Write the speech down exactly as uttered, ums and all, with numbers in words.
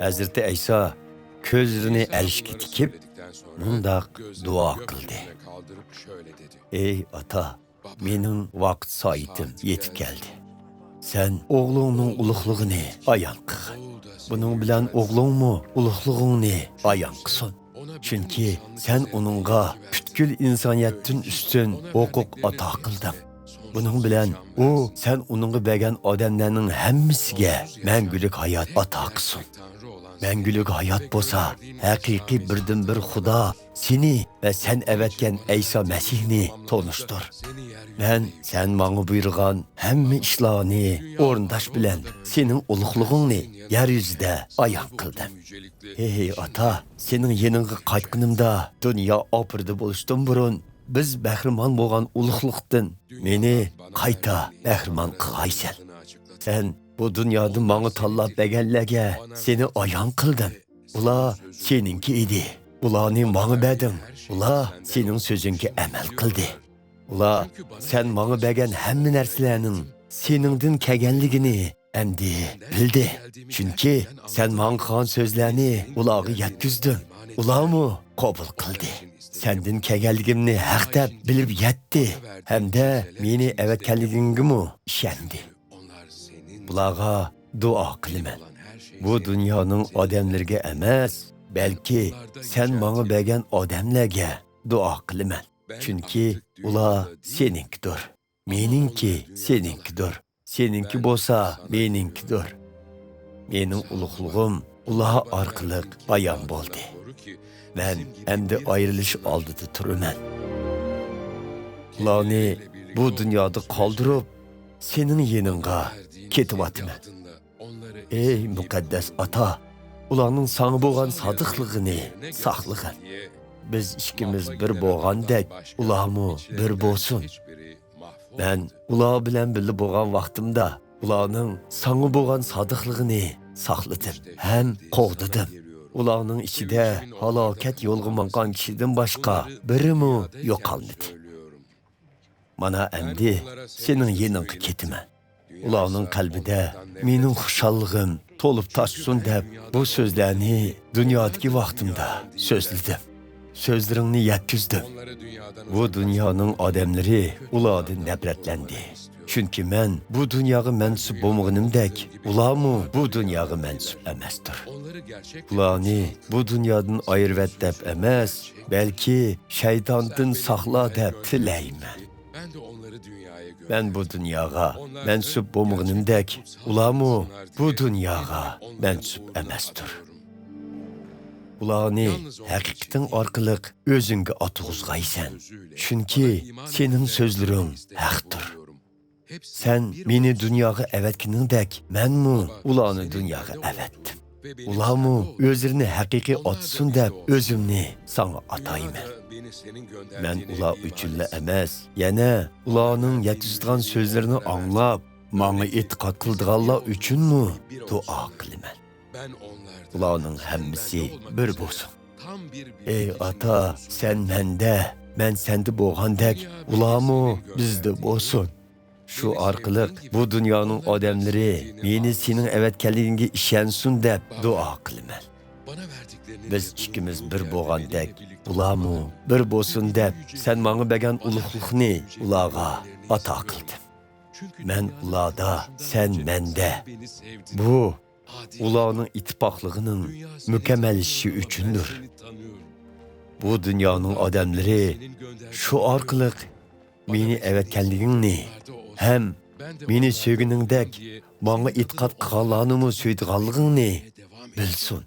ھەزرىتى ئەيسا كۆزلىرىنى ئەرشكە تىكىپ، مۇنداق دۇئا قىلدى: ئەي ئاتا، مېنىڭ ۋاقىت سائىتىم يېتىپ كەلدى. سەن ئوغلۇڭنىڭ ئۇلۇغلۇقىنى ئايان قىلغىن. بۇنىڭ بىلەن ئوغلۇڭمۇ ئۇلۇغلۇقۇڭنى ئايان قىلسۇن. چۈنكى سەن ئۇنىڭغا پۈتكۈل ئىنسانىيەتتىن ئۈستۈن ھوقۇق ئاتا قىلدىڭ. بۇنىڭ بىلەن ئۇ سەن ئۇنىڭغا بەرگەن ئادەملەرنىڭ ھەممىسىگە مەڭگۈلۈك ھايات ئاتا قىلسۇن. مەڭگۈلۈك ھايات بولسا، ھەقىقىي بىردىنبىر خۇدا سېنى ۋە سەن ئەۋەتكەن ئەيسا مەسىھنى تونۇشتۇر. مەن سەن ماڭا بۇيرۇغان ھەممە ئىشلارنى ئورۇنداش بىلەن سېنىڭ ئۇلۇغلۇقۇڭنى يەر يۈزىدە ئايان قىلدىم. ھەي ئاتا، سېنىڭ يېنىڭغا قايتقىنىمدا دۇنيا ئاپىرىدە بولۇشتىن بۇرۇن، بىز بەھرىمەن بولغان ئۇلۇغلۇقتىن مېنى قايتا بەھرىمەن قىلغايسەن. سەن بۇ دۇنيادا ماڭا تاللاپ بەرگەنلەرگە سېنى ئايان قىلدىم. ئۇلار سېنىڭكى ئىدى. ئۇلارنى ماڭا بەردىڭ. ئۇلار سېنىڭ سۆزۈڭگە ئەمەل قىلدى. ئۇلار سەن ماڭا بەرگەن ھەممە نەرسىلەرنىڭ سېنىڭدىن كەلگەنلىكىنى ئەمدى بىلدى. چۈنكى سەن ماڭا قىلغان سۆزلەرنى ئۇلارغا يەتكۈزدۈم. ئۇلارمۇ قوبۇل قىلدى. سەندىن كەلگەنلىكىمنى ھەق دەپ بىلىپ يەتتى ھەمدە مېنى ئەۋەتكەنلىكىڭگىمۇ ئىشەندى. بۇلارغا دۇئا قىلىمەن. بۇ دۇنيانىڭ ئادەملىرىگە ئەمەس، بەلكى سەن ماڭا بەرگەن ئادەملەرگە دۇئا قىلىمەن. چۈنكى ئۇلار سېنىڭكىدۇر. مېنىڭكى سېنىڭكىدۇر. سېنىڭكى بولسا مېنىڭكىدۇر. مېنىڭ ئۇلۇغلۇقۇم ئۇلار ئارقىلىق بايان بولدى. مەن ئەمدى ئايرىلىش ئالدىدا تۇرىمەن. ئۇلارنى بۇ دۇنيادا قالدۇرۇپ، سېنىڭ يېنىڭغا كېتىۋاتىمەن. ئەي مۇقەددەس ئاتا، ئۇلارنىڭ ساڭا بولغان سادىقلىقىنى ساقلىغىن. بىز ئىككىمىز بىر بولغاندەك، ئۇلارمۇ بىر بولسۇن. مەن ئۇلار بىلەن بىللە بولغان ۋاقتىمدا، ئۇلارنىڭ ساڭا بولغان سادىقلىقىنى ساقلىدىم ھەم قوغدىدىم. ئۇلارنىڭ ئىچىدە ھالاكەت يولىغا ماڭغان كىشىدىن باشقا بىرىمۇ يوقالمىدى. مانا ئەمدى سېنىڭ يېنىڭغا كېتىمەن. ئۇلارنىڭ قەلبىدە مېنىڭ خۇشاللىقىم تولۇپ تاشسۇن دەپ بۇ سۆزلەرنى دۇنيادىكى ۋاقتىمدا سۆزلىدىم. سۆزلىرىڭنى يەتكۈزدۈم. بۇ دۇنيانىڭ ئادەملىرى ئۇلاردىن نەپرەتلەندى. چۈنكى مەن بۇ دۇنياغا مەنسۇپ بولمىغىنىمدەك، ئۇلارمۇ بۇ دۇنياغا مەنسۇپ ئەمەستۇر. ئۇلارنى بۇ دۇنيادىن ئايرىۋەت دەپ ئەمەس، بەلكى شەيتاندىن ساقلا دەپ تىلەيمەن. مەن بۇ دۇنياغا مەنسۇپ بولمىغىنىمدەك، ئۇلارمۇ بۇ دۇنياغا مەنسۇپ ئەمەستۇر. ئۇلارنى ھەقىقىتىڭ ئارقىلىق ئۆزۈڭگە ئاتىغۇزغايسەن، چۈنكى سېنىڭ سۆزلىرىڭ ھەقتۇر. سەن مېنى دۇنياغا ئەۋەتكىنىڭدەك، مەنمۇ ئۇلارنى دۇنياغا ئەۋەتتىم. ئۇلارمۇ ئۆزلىرىنى ھەقىقىي ئاتىسۇن دەپ، ئۆزۈمنى ساڭا ئاتايمەن. مەن ئۇلار ئۈچۈنلا ئەمەس، يەنە ئۇلارنىڭ يەتكۈزىدىغان سۆزلىرىنى ئاڭلاپ، ماڭا ئېتىقاد قىلىدىغانلار ئۈچۈنمۇ دۇئا قىلىمەن. ئۇلارنىڭ ھەممىسى بىر بولسۇن. ئەي ئاتا، سەن مەندە، مەن سەندە بولغاندەك، ئۇلارمۇ بىزدە بولسۇن. شۇ ئارقىلىق بۇ دۇنيانىڭ ئادەملىرى مېنى سېنىڭ ئەۋەتكەنلىكىڭگە ئىشەنسۇن دەپ دۇئا قىلىمەن. بىز ئىككىمىز بىر بولغاندەك، ئۇلارمۇ بىر بولسۇن دەپ، سەن ماڭا بەرگەن ئۇلۇغلۇقنى ئۇلارغا ئاتا قىلدىم. مەن ئۇلاردا، سەن مەندە. بۇ ئۇلارنىڭ ئىتتىپاقلىقىنىڭ مۇكەممەللىشىشى ئۈچۈندۇر. بۇ دۇنيانىڭ ئادەملىرى شۇ ئارقىلىق مېنى ئەۋەتكەنلىكىڭنى ھەم مېنى سۆيگىنىڭدەك ماڭا ئېتىقاد قىلغانلارنىمۇ سۆيىدىغانلىقىڭنى بىلسۇن.